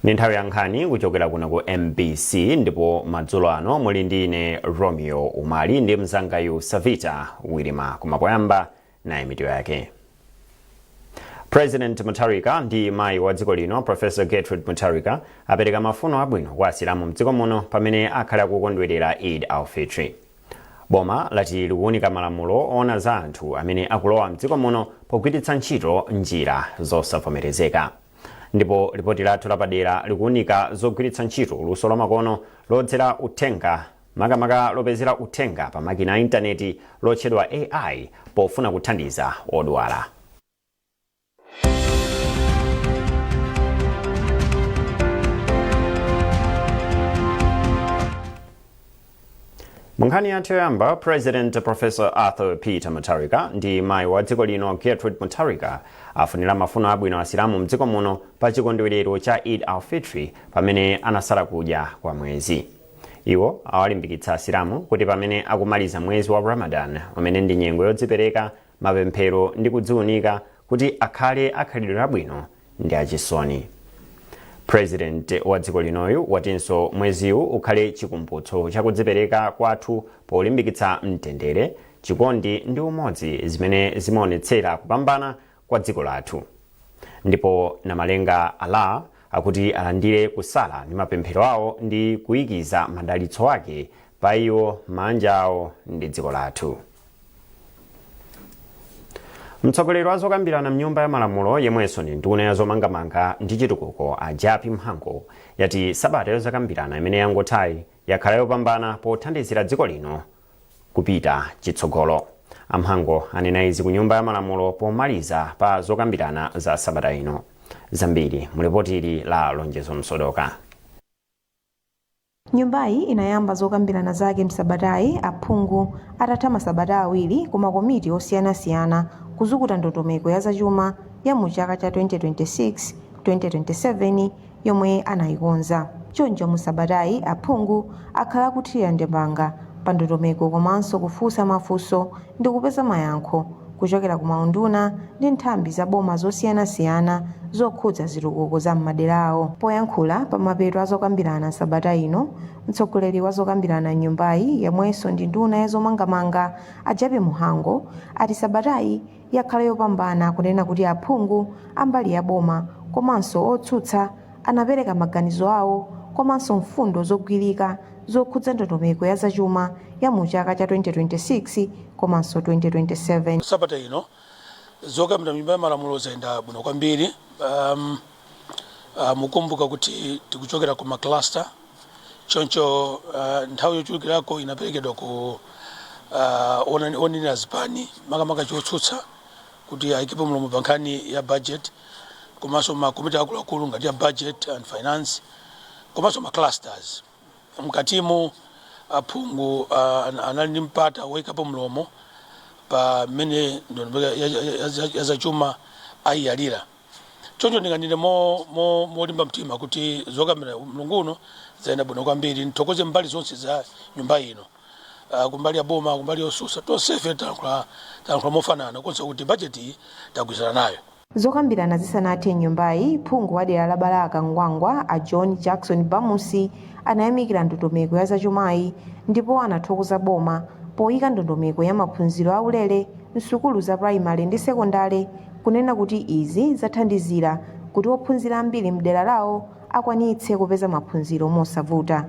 Ndi nthawi ya nkhani kuchokera kuno ku MBC, ndipo madzulo ano muli ndi ine Romeo Umali ndi mzangayu Savita Wilima. Koma poyamba, nayi mitu yake. President Mutharika ndi mayi wa dziko lino Professor Gertrude Mutharika apereka mafuno abwino kwa Asilamu mdziko muno pamene akhale akukondwerera Eid al-Fitri. Boma lati likuwunika malamulo oona za anthu amene akulowa mdziko muno pogwiritsa ntchito njira zosavomerezeka. Ndipo lipoti lathu lapadera likuwunika zogwiritsa ntchito luso lamakono lodzera uthenga, makamaka lopezera uthenga pa makina a intaneti lotchedwa AI, pofuna kuthandiza odwala. Munkhani yathu yoyamba, President Professor Arthur Peter Mutharika ndi mayi wa dziko lino Gertrude Mutharika afunira mafuno abwino Asilamu mdziko muno pa chikondwerero cha Eid al-Fitri pamene anasala kudya kwa mwezi. Iwo awalimbikitsa Asilamu kuti pamene akumaliza mwezi wa Ramadan, umene ndi nyengo yodzipereka, mapemphero ndi kudziunika, kuti akhale akhalidwe labwino ndi achisoni. President wa dziko linoyu watinso mweziwu ukhale chikumbutso chakudzipereka kwathu polimbikitsa mtendere, chikondi ndi umodzi zimene zimaonetsera kupambana kwa dziko lathu. Ndipo Namalenga Allah akuti alandire kusala ndi mapemphero awo ndi kuyikiza madalitso ake pa iwo, manja awo ndi dziko lathu. Mtsogoleri wa zokambirana mnyumba ya malamulo yemwenso ndi nduna ya zomangamanga ndi chitukuko a Jappie Mhango yati sabata yozakambirana imene yangothayi yakhala yopambana pothandizira dziko lino kupita chitsogolo. A Mhango anena izi ku nyumba ya malamulo pomaliza pa zokambirana za sabata ino. Zambiri mu lipoti ili la Lonjezo Msodoka. Nyumbayi inayamba zokambirana zake msabatayi aphungu atatha masabata 2 ku makomiti osiyanasiyana kuzukuta ndondomeko ya zachuma ya mu chaka cha 2026-2027 yomwe anayikonza. Choncho mu sabatayi aphungu akhala akuthirira ndemanga pa ndondomeko komanso kufunsa mafunso ndi kupeza mayankho kuchokera ku maunduna ndi nthambi za boma zosiyanasiyana zokhudza zitukuko za m'madera awo. Poyankhula pa mapeto a zokambirana sabata ino, mtsogoleri wa zokambirana m'nyumbayi yemwenso ndi nduna ya zomangamanga a Jappie Mhango ati sabatayi yakhala yopambana, kunena kuti aphungu a mbali ya boma komanso otsutsa anapereka maganizo awo komanso mfundo zogwirika zokhudza ndondomeko ya zachuma ya mu chaka cha 2026 komanso 2027. Sabata ino zokambirana mnyumba ya malamulo zayenda bwino kwambiri. Mukumbuka kuti tikuchokera ku macluster, choncho nthawi yochulukirako inaperekedwa ku onenera zipani, makamaka chotsutsa, kuti ayikepo mlomo pa nkhani ya budget, komanso makomiti akuluakulu ngati ya Budget and Finance komanso ma clusters. Mkatimo aphungu anali ndi mpata woyikapo mlomo pa mmene ndondomeko ya zachuma ayiyalira. Choncho ndinganene molimba mtima kuti zokambirana mlungu uno zayenda bwino kwambiri. Nthokoze mbali zonse za nyumba ino, kumbali ya boma, kumbali yotsutsa, tonsefe talankhula mofanana konse kuti budget iyi tagwirizana nayo. Zokambirana zisanathe m'nyumbayi, phungu wa dera la Balaka Ngwangwa a John Jackson Bamusi anayamikira ndondomeko ya zachumayi ndipo anathokoza boma poyika ndondomeko ya maphunziro aulere m'sukulu za primary ndi sekondale, kunena kuti izi zathandizira kuti ophunzira ambiri mdera lawo akwanitse kupeza maphunziro mosavuta.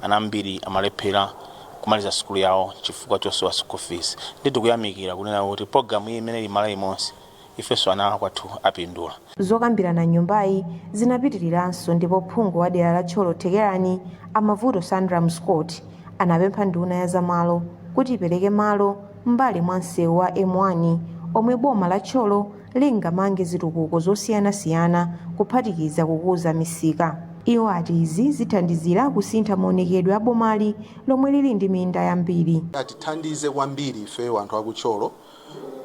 Ana ambiri amalephera kumaliza sukulu yawo chifukwa chosowa school fees. Ndi tikuyamikira kunena kuti program iyi imene ili Malawi monse, ifenso ana kwathu apindula. Zokambirana m'nyumbayi zinapitiriranso ndipo phungu wa dera la Thyolo Thekerani a Mavuto Sandram Scott anapempha nduna ya zamalo kuti ipereke malo m'mbali mwa msewu wa M1 omwe boma la Thyolo lingamange zitukuko zosiyanasiyana kuphatikiza kukuza misika. Iwo ati izi zithandizira kusintha maonekedwe a bomali lomwe lili ndi minda yambiri. Atithandize kwambiri ifeyo anthu aku Thyolo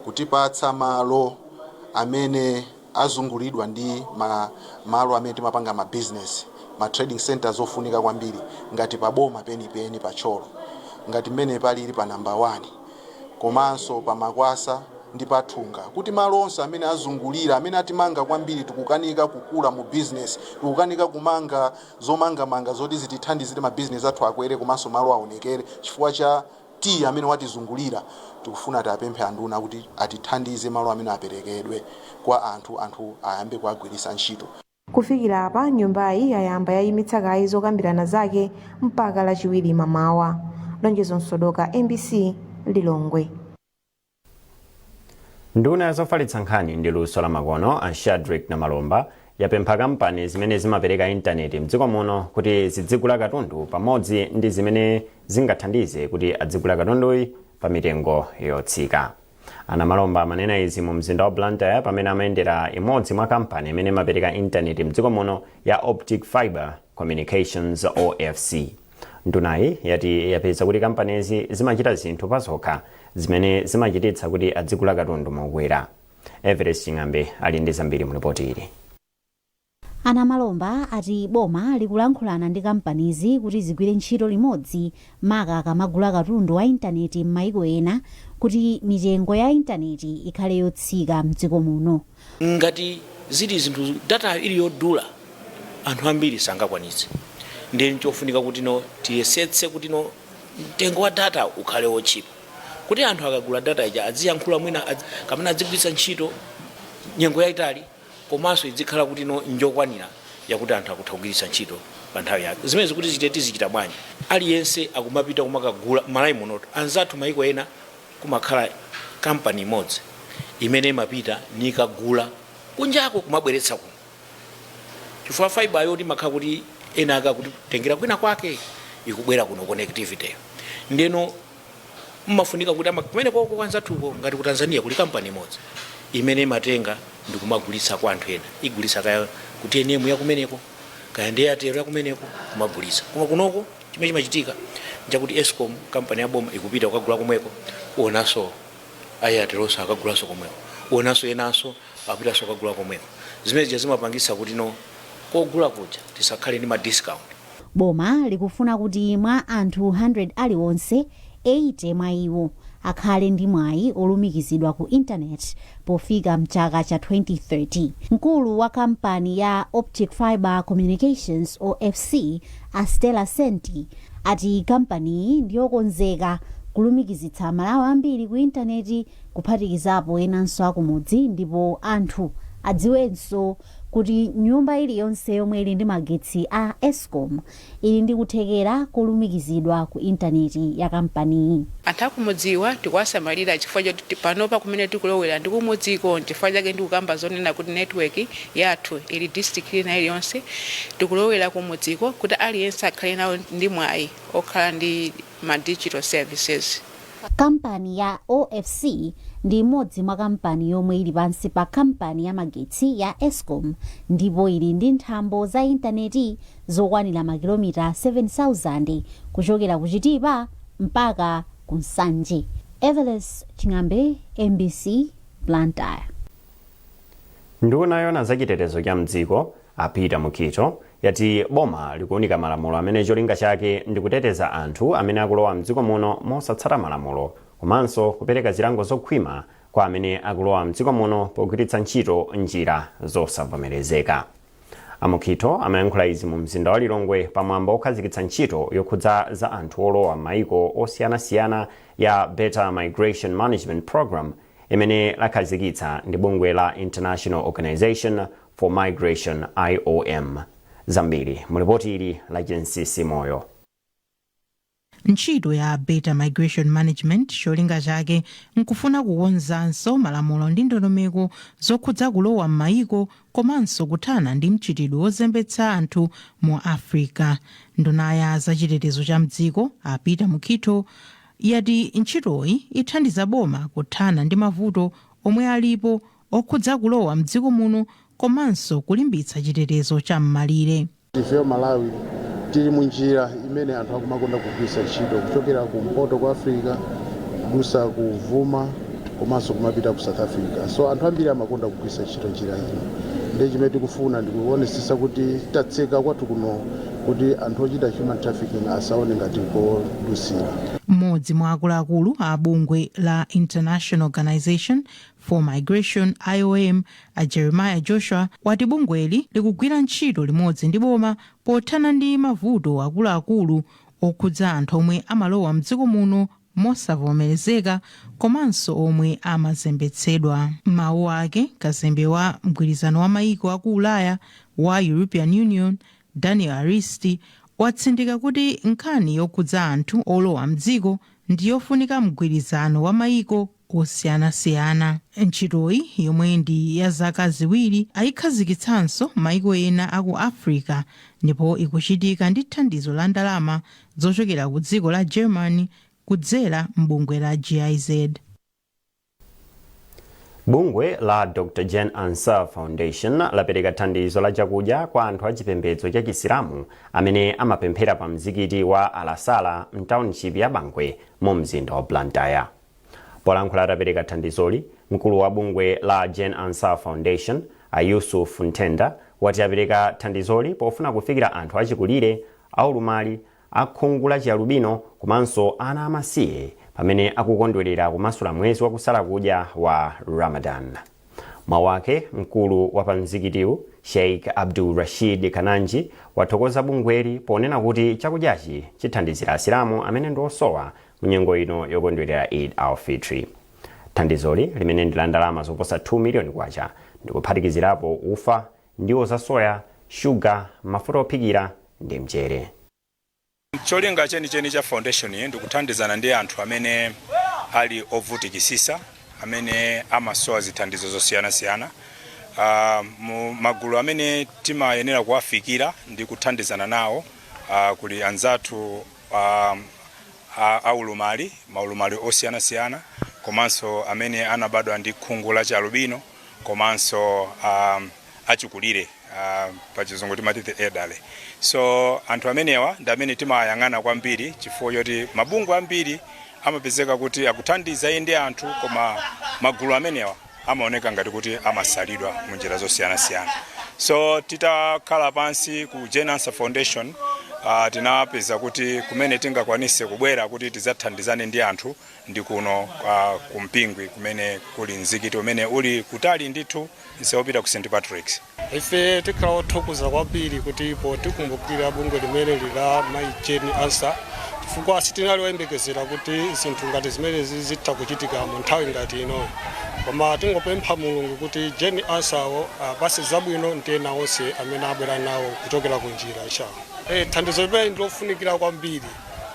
kutipatsa malo amene azungulidwa ndi malo amene timapanga ma business, ma trading centers ofunika kwambiri ngati pa boma penipeni pa Thyolo, ngati mmene palili pa Number 1 komanso pa Makwasa. Ndi pathunga kuti malo onse amene azungulira, amene atimanga kwambiri, tikukanika kukula mu business, tikukanika kumanga zomangamanga zoti zitithandizire mabizinesi athu akwere komanso malo aonekere chifukwa cha tiyi amene watizungulira. Tikufuna tiapemphe anduna kuti atithandize malo amene aperekedwe kwa anthu, anthu ayambe kuagwiritsa ntchito. Kufikira apa, nyumbayi yayamba yayimitsa kaye zokambirana zake mpaka Lachiwiri mamawa. Lonjezo Msodoka, MBC, Lilongwe. Nduna ya zofalitsa nkhani ndi luso la makono, a Shadrick Namalomba, yapempha kampani zimene zimapereka intaneti mdziko muno kuti zidzigula katundu pamodzi ndi zimene zingathandize kuti adzigula katunduyi pa mitengo yotsika. Anamalomba amanena izi mu mzinda wa Blantyre pamene amayendera imodzi mwa kampani imene imapereka intaneti mdziko muno ya Optic Fiber Communications, OFC. Ndunayi yati yapeza kuti kampanizi zimachita zinthu pazokha zimene zimachititsa kuti adzigula katundu mokwera. Everest Ching'ambe ali ndi zambiri mu ripoti ili. Anamalomba ati boma likulankhulana ndi kampanizi kuti zigwire ntchito limodzi, maka akamagula katundu wa intaneti m'mayiko ena, kuti mitengo ya intaneti ikhale yotsika mdziko muno. Ngati zili zinthu data ili yodula, anthu ambiri sangakwanitse. Ndiye nchofunika kuti no tiyesetse kuti no mtengo wa data ukhale wotchipa, kuti anthu akagula data ija adziyankhula mwina kapena adzigwiritsa ntchito nyengo yayitali, komanso idzikhala kuti no njokwanira yakuti anthu akutha kugwiritsa ntchito pa nthawi yake. Zimene zikuti zite tizichita bwanji? Aliyense akumapita kumakagula Malawi munoto. Anzathu maiko ena kumakhala kampani imodzi imene imapita nikagula kunjako kumabweretsa kuno, chifukwa fiber yoti imakhala kuti ena akakutengera kwina kwake ikubwera kuno, connectivity. Ndeno mmafunika kuti kumene koko kwanzathuko, ngati ku Tanzania kuli kampani imodzi imene imatenga ndikumagulitsa kwa anthu ena, igulitsa kaya ku TNM yakumeneko, kaya ndi Airtel yakumeneko, kumagulitsa. Koma kunoko chimene chimachitika nchakuti Escom, kampani ya boma, ikupita kukagula komweko, uonanso Airtelonso akagulanso komweko, uonanso enanso apitanso kukagula komweko. Zimene zija zimapangitsa kuti no kogula kuja tisakhale ndi ma discount. Boma likufuna kuti mwa anthu 100 aliwonse, 80 mwa iwo akhale ndi mwayi olumikizidwa ku intaneti pofika mchaka cha 2030. Mkulu wa kampani ya Optic Fiber Communications, OFC, a Stella Senti, ati kampaniyi ndiyokonzeka kulumikizitsa Malawi ambiri ku intaneti, kuphatikizapo enanso akumudzi, ndipo anthu adziwenso kuti nyumba iliyonse yomwe ili ndi magetsi a Escom ili ndi kuthekera kolumikizidwa ku intaneti ya kampaniyi. Anthu akumudziwa tikuwasamalira chifukwa choti panopa kumene tikulowera ndi kumudziko. Chifukwa chake ndikukamba zonena kuti network yathu ili district ina iliyonse. Tikulowera kumudziko kuti aliyense akhale nawo ndi mwayi okhala ndi ma digital services. Kampani ya OFC ndi imodzi mwa kampani yomwe ili pansi pa kampani ya magetsi ya Escom, ndipo ili ndi nthambo za intaneti zokwanira makilomita 7000 kuchokera ku Chitipa mpaka ku Nsanje. Everest Ching'ambe, MBC, Blantyre. Nduna yona zachitetezo cha mdziko, a Peter Mukhito, yati boma likuunika malamulo amene cholinga chake ndi kuteteza anthu amene akulowa mdziko muno mosatsata malamulo, komanso kupereka zilango zokhwima kwa amene akulowa mdziko muno pogwiritsa ntchito njira zosavomerezeka. Amukhito amayankhula izi mu mzinda wa Lilongwe pamwambo okhazikitsa ntchito yokhudza za anthu olowa m'mayiko osiyanasiyana ya Better Migration Management Program, imene lakhazikitsa ndi bungwe la International Organization for Migration, IOM. Zambiri mu ripoti ili la Jensisi Moyo. Ntchito ya Better Migration Management cholinga chake nkufuna kukonzanso malamulo ndi ndondomeko zokhudza kulowa m'mayiko, komanso kuthana ndi mchitidwe wozembetsa anthu mu Africa. Nduna ya zachitetezo cha mdziko, a Peter Mukhito, yati ntchitoyi ithandiza boma kuthana ndi mavuto omwe alipo okhudza kulowa mdziko muno, komanso kulimbitsa chitetezo cha m'malire. Ifeyo Malawi tili munjira imene anthu akumakonda kugwiritsa ntchito kuchokera kumpoto kwa Africa, kudusa kuvuma, komanso kumapita ku South Africa. So anthu ambiri amakonda kugwiritsa ntchito njira ino. Ndi chimene tikufuna ndikuonesesa kuti tatseka kwathu kuno kuti anthu ochita human trafficking asaone ngati kodusira. Mmodzi mwa akuluakulu a bungwe la International Organization for Migration, IOM, a Jeremiah Joshua, wati bungweli likugwira ntchito limodzi ndi boma pothana ndi mavuto akuluakulu okhudza anthu omwe amalowa mdziko muno mosavomerezeka komanso omwe amazembetsedwa. Mawu ake, kazembe wa mgwirizano wa maiko aku Ulaya wa European Union, Daniel Aristi, watsindika kuti nkhani yokhudza anthu olowa mdziko ndi yofunika mgwirizano wa maiko osiyanasiyana. Ntchitoyi, yomwe ndi ya zaka 2, ayikhazikitsanso maiko ena aku Africa ndipo ikuchitika ndi thandizo la ndalama zochokera ku dziko la Germany kudzera mbungwe la GIZ. Bungwe la Dr Jane Ansah Foundation lapereka thandizo la chakudya kwa anthu achipembedzo cha Chisilamu amene amapemphera pa mzikiti wa Alasala mtownship ya Bangwe mu mzinda wa Blantyre. Polankhula atapereka thandizoli, mkulu wa bungwe la Jane Ansah Foundation, a Yusuf Nthenda, wati apereka thandizoli pofuna kufikira anthu achikulire, aulumali, akhungu la chialubino komanso ana amasiye pamene akukondwerera kumasula mwezi wakusala kudya wa Ramadan. Mawu ake, mkulu wa pamzikitiwu, Sheikh Abdul Rashid Kananji, wathokoza bungweli ponena kuti chakudyachi chithandizira Asilamu amene ndi osowa mu nyengo ino yokondwerera Eid al-Fitri. Thandizoli, limene ndi la ndalama zoposa 2 miliyoni kwacha, ndikuphatikizirapo ufa, ndiwo za soya, shuga, mafuta ophikira ndi mchere. Cholinga chenicheni cha foundation iyi ndikuthandizana ndi anthu amene ali ovutikisisa, amene amasowa zithandizo zosiyanasiyana. Mu magulu amene timayenera kuwafikira ndi kuthandizana nawo, kuli anzathu aulumali, maulumali osiyanasiyana, komanso amene anabadwa ndi khungu la chialubino, komanso achikulire, pachizungu timati the elderly. So anthu amenewa ndi amene timayang'ana kwambiri, chifukwa choti mabungwe ambiri amapezeka kuti akuthandiza ndi anthu, koma magulu amenewa amaoneka ngati kuti amasalidwa mu njira zosiyanasiyana. So titakhala pansi ku Jane Ansah Foundation, tinapeza kuti kumene tingakwanise kubwera kuti tidzathandizane ndi anthu ndi kuno kumpingwi, kumene kuli mzikiti umene uli kutali ndithu, msewu wopita ku St Patrick's. Ife tikhala othokoza kwambiri kuti potikumbukira bungwe limene la Mai Jane Ansah, chifukwa sitinali oyembekezera kuti zinthu ngati zimenezi zitha kuchitika mu nthawi ngati inoyo. Koma tingopempha Mulungu kuti Jane Ansahwo apase zabwino ndi ena onse amene abwera nawo kuchokera ku njira inshallah. Thandizo limene ndilofunikira kwambiri,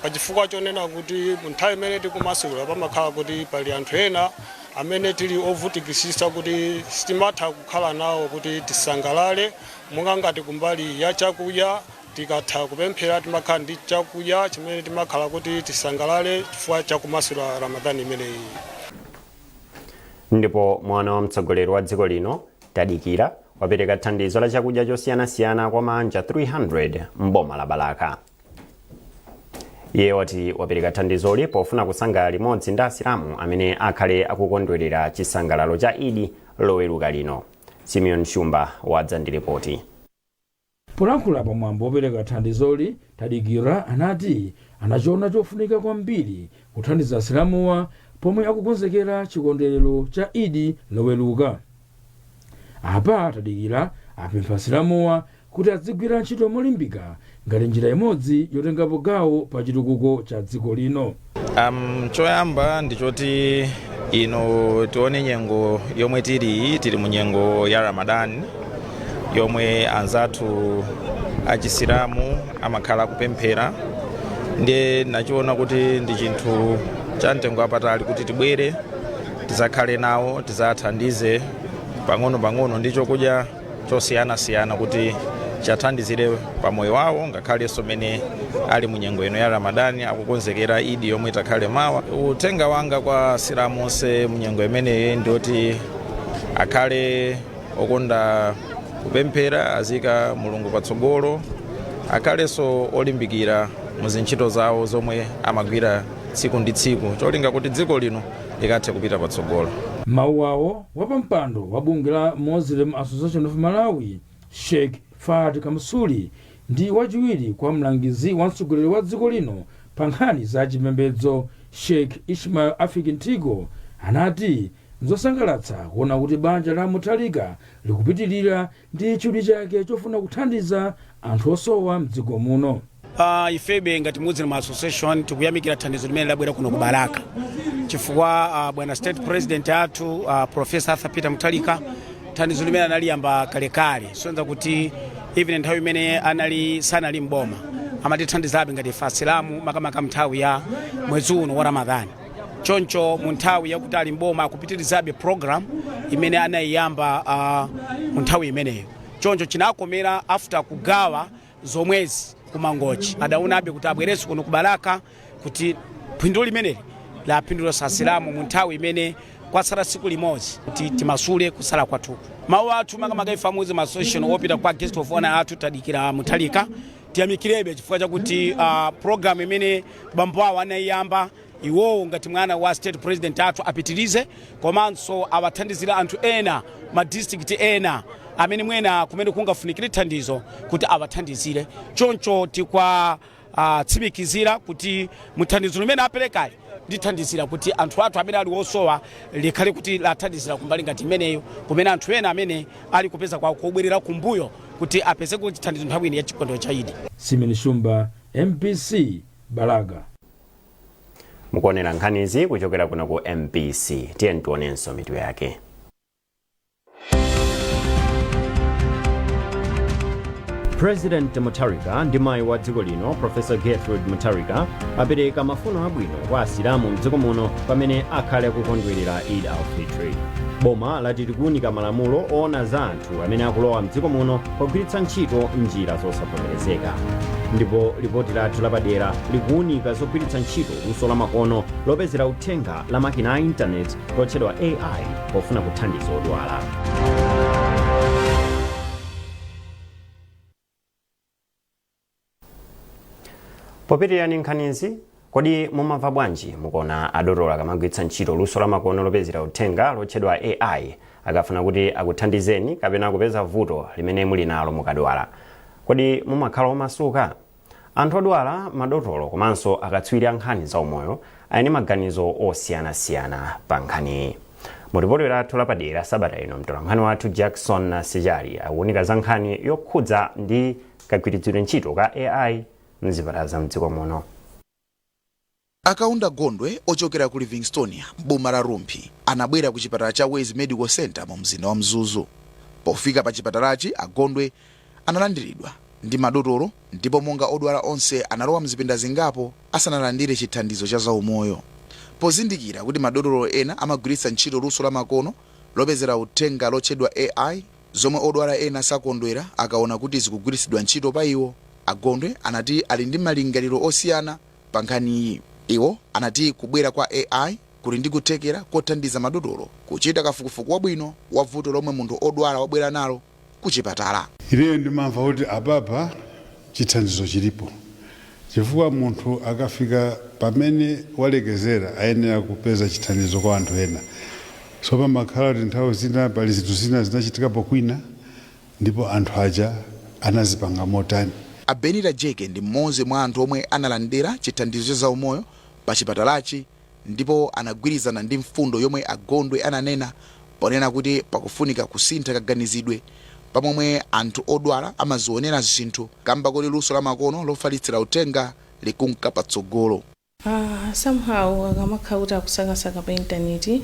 pachifukwa chonena kuti mu nthawi imene tikumasula pamakhala kuti pali anthu ena amene tili ovutikisisa kuti sitimatha kukhala nawo kuti tisangalale, monga ngati kumbali ya chakudya. Tikatha kupemphera timakhala ndi chakudya chimene timakhala kuti tisangalale chifukwa chakumasula Ramadhani imeneyi. Ndipo mwana wa mtsogoleri wa dziko lino, Tadikira, wapereka thandizo la chakudya chosiyanasiyana kwa maanja 300 m'boma la Balaka. Iye wati wapereka thandizoli pofuna kusangalala limodzi ndi Asilamu amene akhale akukondwerera chisangalalo cha Idi Loweruka lino. Simeon Shumba wadza ndi ripoti. Polankhula pamwambo wopereka thandizoli, Tadikira anati anachiona chofunika kwambiri kuthandiza Asilamuwa pomwe akukonzekera chikondwerero cha Idi Loweruka. Apa Tadikira apempha Asilamuwa kuti adzigwira ntchito molimbika ngati njira imodzi yotengapo gawo pa chitukuko cha dziko lino. Choyamba ndichoti ino tione nyengo yomwe tili mu nyengo ya Ramadan, yomwe anzathu Achisilamu amakhala kupemphera. Ndiye nachiona kuti ndi chinthu cha mtengo wapatali kuti tibwere tizakhale nawo, tizathandize pang'ono-pang'ono ndi chokudya chosiyanasiyana kuti chathandizire pamoyo wawo, ngakhalenso mene ali mu nyengo ino ya Ramadani akukonzekera Idi yomwe itakhale mawa. Uthenga wanga kwa Asilamu onse mu nyengo imeneyi ndioti akhale okonda kupemphera, azika Mulungu patsogolo, akhalenso olimbikira mu zintchito zawo zomwe amagwira tsiku ndi tsiku, cholinga kuti dziko lino likathe kupita patsogolo. Mawu awo, wapampando wa bungwe la Muslim Association of Malawi, Sheikh Fad Kamsuli, ndi wachiwiri kwa mlangizi wa mtsogoleri wa dziko lino pa nkhani za chipembedzo, Sheikh Ishmael Afiki Ntigo, anati nzosangalatsa kuona kuti banja la Mutharika likupitirira ndi chidwi chake chofuna kuthandiza anthu osowa mdziko muno. Ifebe ngati Muslim Association tikuyamikira thandizo limene labwera kuno ku Balaka, chifukwa bwana State President athu, Professor Arthur Peter Mutharika, thandizo limene analiyamba kalekale, sonza kuti even nthawi imene anali sanali mboma amatithandizabe ngati ife Asilamu, makamaka nthawi ya mwezi uno wa Ramadhani. Choncho mu nthawi yakuti ali mboma akupitirizabe program imene anayiyamba mu nthawi imeneyo. Choncho chinakomera after kugawa zomwezi kumangochi, adaonabe kuti abwerenso kuno kubalaka kuti phindu limeneli lapindula Asilamu mu nthawi imene kwatsala tsiku limodzi kuti timasule kusala kwathuku. Mawu athu, makamaka ife Muslim Association, opita kwa guest of honor athu Tadikira Mutharika, tiyamikirebe chifukwa chakuti program imene bambo awo anayiyamba, iwowo ngati mwana wa State President athu apitirize, komanso awathandizire anthu ena, ma district ena amene mwena kumene kungafunikire thandizo kuti awathandizire. Choncho tikwa tsimikizira kuti muthandizo limene aperekali lithandizira kuti anthu athu amene ali osowa, likhale kuti lathandizira kumbali ngati imeneyo, kumene anthu ena amene ali kupeza kwawo kobwerera kumbuyo kuti apeze kuti chithandizo nthawi ino ya chikondwerero cha Idi. Simon Shumba, MBC, Balaka. Mukuonera nkhanizi kuchokera kuno ku MBC. Tiye tionenso mitu yake. President Mutharika ndi mayi wa dziko lino, Professor Gertrude Mutharika, apereka mafuno abwino kwa Asilamu mdziko muno pamene akhale akukondwerera Eid al-Fitri. Boma lati likuunika malamulo oona za anthu amene akulowa mdziko muno pogwiritsa ntchito njira zosavomerezeka. Ndipo lipoti lathu lapadera likuunika zogwiritsa ntchito luso lamakono lopezera uthenga la makina a intaneti lotchedwa AI pofuna kuthandiza odwala. Popitirira ndi nkhanizi, kodi mumamva bwanji mukaona adotolo akamagwiritsa ntchito luso lamakono lopezera uthenga lotchedwa AI akafuna kuti akuthandizeni kapena kupeza vuto limene muli nalo mukadwala? Kodi mumakhala omasuka? Anthu odwala, madotolo komanso akatswiri a nkhani za umoyo ali ndi maganizo osiyanasiyana pa nkhaniyi. Mu ripoti lathu lapadera sabata ino, mtolankhani wathu Jackson Sijali akuunika za nkhani yokhudza ndi kagwiritsidwe ntchito ka AI mzipatala za mdziko muno. Akaunda Gondwe ochokera ku Livingstonia m'boma la Rumphi anabwera ku chipatala cha Wezi Medical Centre mu mzinda wa Mzuzu. Pofika pa chipatalachi, a Gondwe analandiridwa ndi madotolo ndipo monga odwala onse analowa mzipinda zingapo asanalandire chithandizo cha zaumoyo. Pozindikira kuti madotolo ena amagwiritsa ntchito luso la makono lopezera uthenga lotchedwa AI, zomwe odwala ena sakondwera akaona kuti zikugwiritsidwa ntchito pa iwo, a Gondwe anati ali ndi malingaliro osiyana pa nkhaniyi. Iwo anati kubwera kwa AI kuli ndi kuthekera kothandiza madotolo kuchita kafukufuku wabwino wa vuto lomwe munthu odwala wabwera nalo kuchipatala. Ineyo ndimamva kuti apapa chithandizo chilipo, chifukwa munthu akafika pamene walekezera ayenera kupeza chithandizo kwa anthu ena. So pamakhala kuti nthawi zina pali zinthu zina zinachitikapo kwina ndipo anthu aja anazipanga motani. A Benita Jeke ndi mmodzi mwa anthu omwe analandira chithandizo cha zaumoyo pa chipatalachi ndipo anagwirizana ndi mfundo yomwe a Gondwe ananena ponena kuti pakufunika kusintha kaganizidwe pa momwe anthu odwala amazionera zinthu kamba koti luso la makono lofalitsira uthenga likunka patsogolo. Somehow akamakhala kuti akusakasaka pa intaneti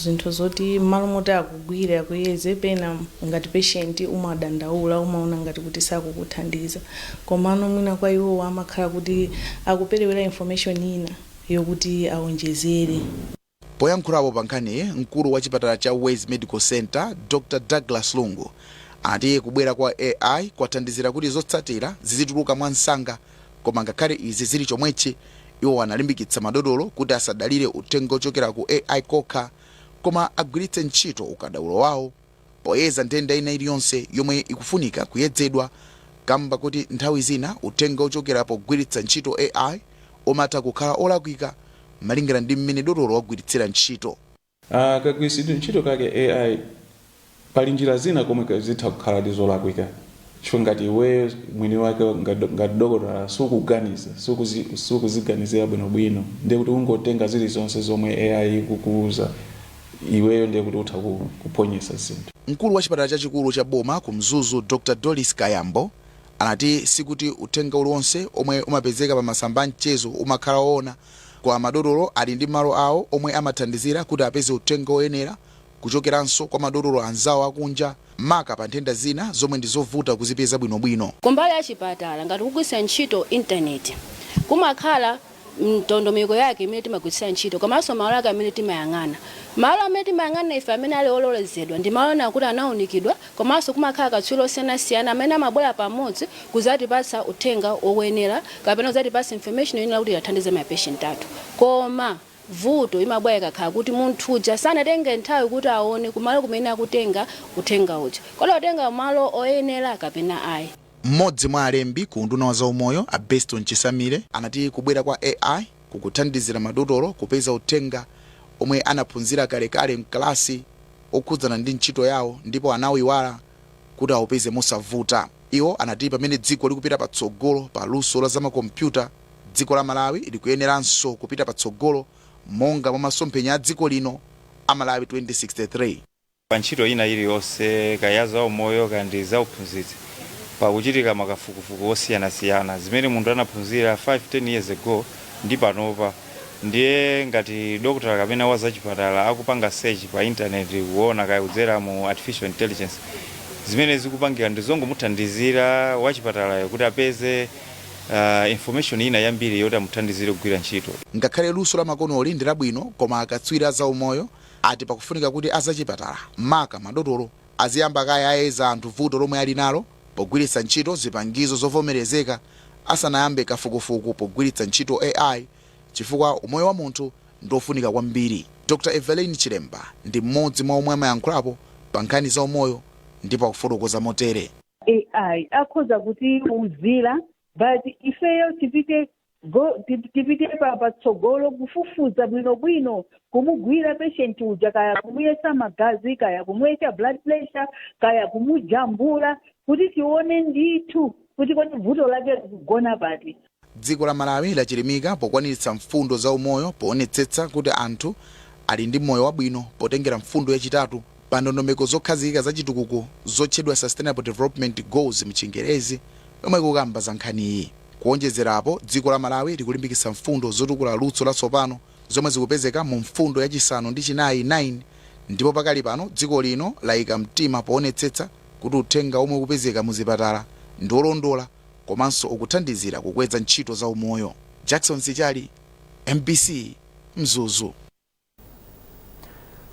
zinthu zoti mmalo moti akugwire, akuyeze, pena ngati patient umadandaula, umaona ngati kuti sakukuthandiza, komano mwina kwa iwowo amakhala kuti akuperewera information ina yokuti awonjezere. Poyankhulapo pa nkhaniyi, mkulu wa chipatala cha Wezi Medical Centre, Dr Douglas Lungu, anati kubwera kwa AI kwathandizira kuti zotsatira zizituluka mwansanga, koma ngakhale izi zili chomwechi, iwo analimbikitsa madotolo kuti asadalire uthenga ochokera ku AI kokha, koma agwiritse ntchito ukadaulo wawo poyeza nthenda ina iliyonse yomwe ikufunika kuyedzedwa kamba kuti nthawi zina uthenga ochokera pogwiritsa ntchito AI umatha kukhala olakwika malingana ndi mmene dotolo wagwiritsira ntchito. Kagwiritsidwe ntchito kake AI, pali njira zina komwe zitha kukhala ndi zolakwika, chifukwa ngati iweyo mwini wake ngati dokotala sukuganiza, sukuziganizira bwinobwino, ndiye kuti ungotenga zilizonse zomwe AI ikukuuza iweyo, ndiye kuti utha kuphonyesa zinthu. Mkulu wa chipatala chachikulu cha boma ku Mzuzu, Dr Doris Kayambo, anati sikuti uthenga uliwonse omwe umapezeka pa masamba a mchezo umakhala woona, koma madotolo ali ndi malo awo omwe amathandizira kuti apeze uthenga woyenera kuchokeranso kwa madotolo anzawo akunja, maka pa nthenda zina zomwe ndi zovuta kuzipeza bwinobwino. Kumbali ya chipatala, ngati kugwiritsa ntchito intaneti, kumakhala ndondomeko yake imene timagwiritsira ntchito komanso malo ake amene timayang'ana. Malo amene timayang'ana ife amene ali ololezedwa ndi malo ena kuti anawunikidwa, komanso kumakhala katswiri osiyanasiyana amene amabwera pamodzi kuzatipatsa uthenga woyenera kapena kuzatipatsa information yoyenera kuti ithandize ma patient athu. Koma vuto imabwera ikakhala kuti munthu uja sanatenge nthawi kuti aone kumalo kumene akutenga uthenga uja, kodi akutenga malo oyenera kapena ayi. Mmodzi mwa alembi ku unduna wa zaumoyo, a Beston Chisamire, anati kubwera kwa AI kukuthandizira madotolo kupeza uthenga omwe anaphunzira kalekale mkalasi okhudzana ndi ntchito yawo ndipo anawiwala kuti awupeze mosavuta. Iwo anati pamene dziko likupita patsogolo pa luso la zamakompyuta, dziko la Malawi likuyeneranso kupita patsogolo monga mwa masomphenya a dziko lino a Malawi 2063. Pa ntchito ina iliyonse, kaya za umoyo kandi za uphunzitsi, pakuchitika makafukufuku osiyanasiyana. Zimene munthu anaphunzira 5 10 years ago ndi panopa, ndiye ngati dokotala kapena wa zachipatala akupanga search pa internet kuona kaya kudzera mu artificial intelligence, zimene zikupangira ndi zongomuthandizira wachipatalayo kuti apeze information ina yambiri yoti amuthandizire kugwira ntchito. Ngakhale luso la makonoli ndi labwino, koma akatswiri a zaumoyo ati pakufunika kuti azachipatala, maka madotolo, aziyamba kaye ayeza anthu vuto lomwe ali nalo pogwiritsa ntchito zipangizo zovomerezeka asanayambe kafukufuku pogwiritsa ntchito AI, chifukwa umoyo wa munthu ndiofunika kwambiri. Dr Evelyn Chilemba ndi mmodzi mwa omwe amayankhulapo pa nkhani za umoyo ndipo akufotokoza motere. AI akhoza kutiuzira, but ifeyo tipite tipite patsogolo kufufuza bwinobwino, kumugwira patient uja, kaya kumuyesa magazi, kaya kumuyesa blood pressure, kaya kumujambula kuti tione ndithu kuti kodi vuto lake likugona pati. Dziko la Malawi lachilimika pokwaniritsa mfundo za umoyo poonetsetsa kuti anthu ali ndi moyo wabwino, potengera mfundo yachitatu pa ndondomeko zokhazikika za chitukuko zotchedwa Sustainable Development Goals mchingerezi, yomwe ikukamba za nkhaniyi. Kuonjezerapo, dziko la Malawi likulimbikitsa mfundo zotukula luso latsopano zomwe zikupezeka mu mfundo yachisanu ndi chinayi 9, ndipo pakali pano dziko lino layika mtima poonetsetsa kuti uthenga omwe ukupezeka mu zipatala ndi olondola komanso ukuthandizira kukweza ntchito za umoyo. Jackson Sichali, MBC, Mzuzu.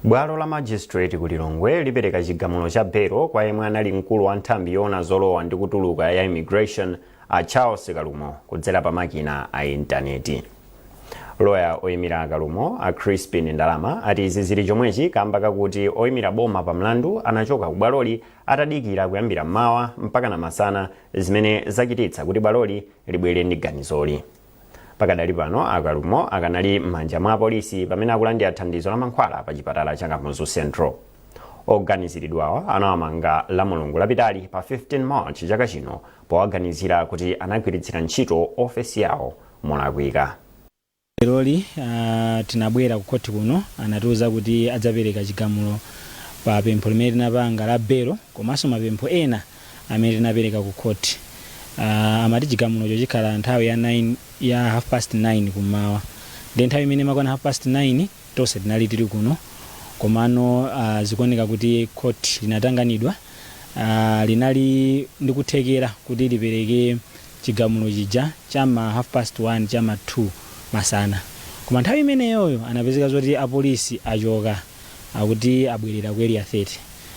Bwalo la magistrate ku Lilongwe lipereka chigamulo cha belo kwa yemwe anali mkulu wa nthambi yoona zolowa ndi kutuluka ya immigration, a Charles Kalumo, kudzera pa makina a intaneti. Loya oyimira Kalumo, a Crispin Ndalama, ati izi zili chomwechi kamba kakuti oyimira boma pa mlandu anachoka ku bwaloli atadikira kuyambira mmawa mpaka na masana, zimene zachititsa kuti bwaloli libwere ndi ganizoli. Pakadali pano a Kalumo akanali m'manja mwa apolisi pamene akulandira thandizo la mankhwala pa chipatala cha Kamuzu Central. Oganiziridwawa anawamanga la Mulungu lapitali pa 15 March chaka chino powaganizira kuti anagwiritsira ntchito ofesi yawo molakwika. Leroli tinabwera ku khoti kuno, anatiuza kuti adzapereka chigamulo pa pempho limene tinapanga la belo komanso mapempho ena amene tinapereka ku khoti. Amati chigamulocho chikhala nthawi ya 9, ya half past 9 kummawa. Ndi nthawi imene imakwana half past 9 tonse tinali tili kuno, komano zikuoneka kuti khoti linatanganidwa, linali ndi kuthekera kuti lipereke chigamulo chija chama half past 1, chama 2 masana, koma nthawi imeneyoyo anapezeka zoti apolisi achoka, akuti abwerera ku Area 30.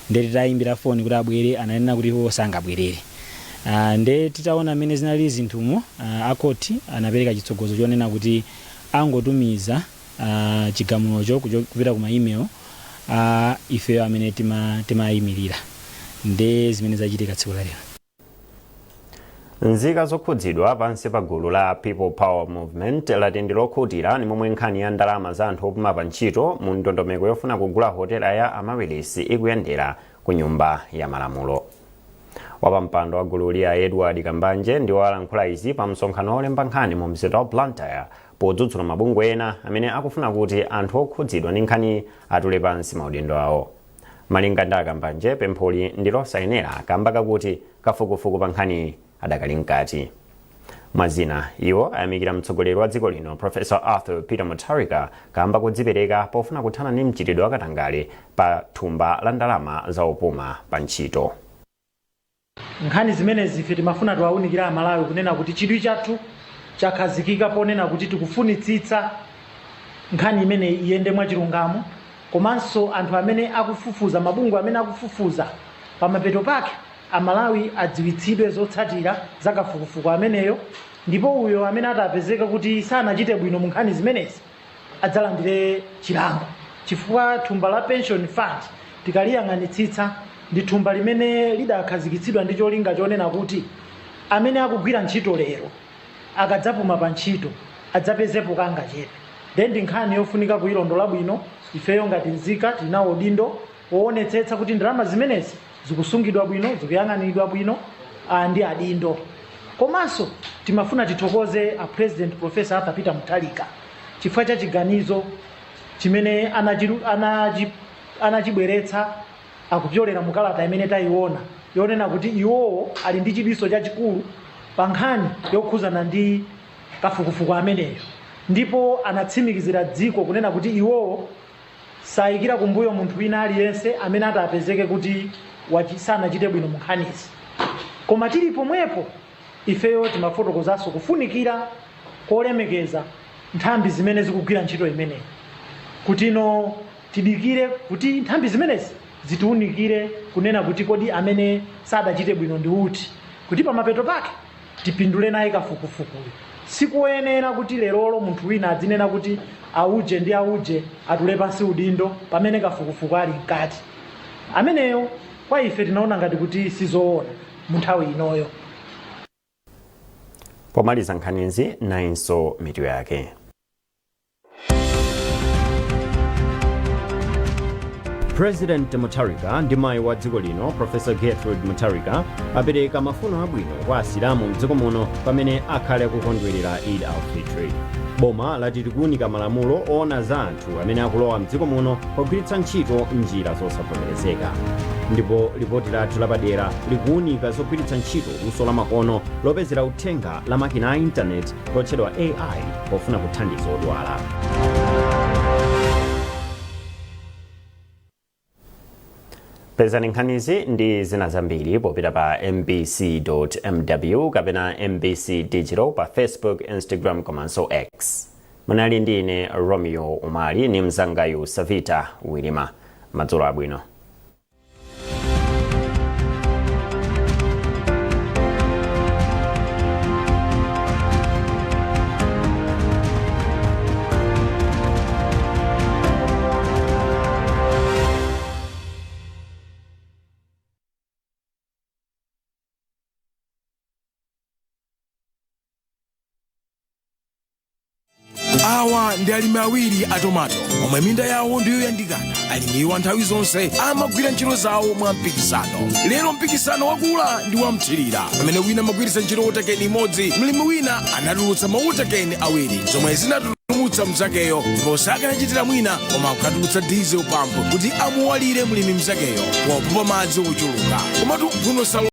Nde titayimbira foni kuti abwere, ananena kuti iwo sangabwerere. Nde titaona mmene zinali zinthumo, akhoti anapereka chitsogozo chonena kuti angotumiza chigamulocho kupita ku ma email a ifeyo amene timayimirira. Nde zimene zachitika tsiku la lero. Nzika zokhudzidwa pansi pa gulu la People Power Movement lati ndi lokhutira ndi momwe nkhani ya ndalama za anthu opuma pa ntchito mu ndondomeko yofuna kugula hotela ya Amaryllis ikuyendera ku Nyumba ya Malamulo. Wapampando wa gululi a Edward Kambanje ndiwo alankhula izi pa msonkhano wolemba nkhani mu mzinda wa Blantyre, podzudzula mabungwe ena amene akufuna kuti anthu okhudzidwa ndi nkhani atule pansi maudindo awo. Malinga ndi Akambanje, pempholi ndi losayenera kamba kakuti kafukufuku pa nkhani adakali mkati. Mwazina, iwo ayamikira mtsogoleri wa dziko lino Professor Arthur Peter Mutharika kamba kodzipereka pofuna kuthana ndi mchitidwe wakatangale pa thumba la ndalama za opuma pa ntchito. Nkhani zimenezi ife timafuna tiwaunikire Amalawi kunena kuti chidwi chathu chakhazikika ponena kuti tikufunitsitsa nkhani imeneyi iyende mwachilungamo, komanso anthu amene akufufuza, mabungwe amene akufufuza, pamapeto pake Amalawi adziwitsidwe zotsatira za kafukufuku ameneyo, ndipo uyo amene atapezeka kuti sanachite bwino mu nkhani zimenezi adzalandire chilango, chifukwa thumba la pension fund tikaliyang'anitsitsa ndi thumba limene lidakhazikitsidwa ndi cholinga chonena kuti amene akugwira ntchito lero akadzapuma pa ntchito adzapezepo kangachepe. Then ndi nkhani yofunika kuyilondola bwino. Ifeyo ngati nzika tinawo udindo woonetsetsa kuti ndalama zimenezi zikusungidwa bwino, zikuyang'aniridwa bwino ndi adindo. Komanso timafuna tithokoze a President Professor Arthur Peter Mutharika chifukwa cha chiganizo chimene anachibweretsa akupyolera mu kalata imene tayiona yonena kuti iwowo ali ndi chidwiso chachikulu pa nkhani yokhuzana ndi kafukufuku ameneyo, ndipo anatsimikizira dziko kunena kuti iwowo sayikira kumbuyo munthu wina aliyense amene atapezeke kuti sanachite bwino mu nkhanizi. Koma tili pomwepo, ifeyo timafotokozanso kufunikira kolemekeza nthambi zimene zikugwira ntchito imeneyi, kutino tidikire kuti nthambi zimenezi zitiunikire kunena kuti kodi amene sadachite bwino ndi uti, kuti pamapeto pake tipindule naye kafukufukuyo. Sikuyenera kuti lerolo munthu wina adzinena kuti auje ndi auje atule pansi udindo pamene kafukufuku ali mkati. Ameneyo kwa ife tinaona ngati kuti sizoona mu nthawi inoyo. Pomaliza nkhanizi, nayinso mitu yake. President Mutharika ndi mayi wa dziko lino Professor Gertrude Mutharika apereka mafuno abwino kwa Asilamu mdziko muno pamene akhale akukondwerera Eid al-Fitr. Boma lati likuunika malamulo oona za anthu amene akulowa mdziko muno pogwiritsa ntchito njira zosavomerezeka. Ndipo lipoti lathu lapadera likuunika zogwiritsa ntchito luso lamakono lopezera uthenga la makina a intaneti lotchedwa AI pofuna kuthandiza odwala. Pezani nkhanizi ndi zina zambiri popita pa mbc.mw kapena MBC Digital pa Facebook, Instagram komanso X. Munali ndi ine Romeo Umali ni mzangayu Savita Wilima. Madzulo abwino. Awa ndi alimi awiri a tomato omwe minda yawo ndiyoyandikana. Alimiwa nthawi zonse amagwira ntchito zawo mwa mpikisano. Lero mpikisano wakula ndi wamthirira. Pamene wina amagwiritsa ntchito water can imodzi, mlimi wina anatulutsa ma water can awiri, zomwe zinatulutsa mzakeyo, ndipo sakanachitira mwina koma kukatulutsa diesel pump kuti amuwalire mlimi mzakeyo popopa madzi ochuluka. Komatu mphuno salo.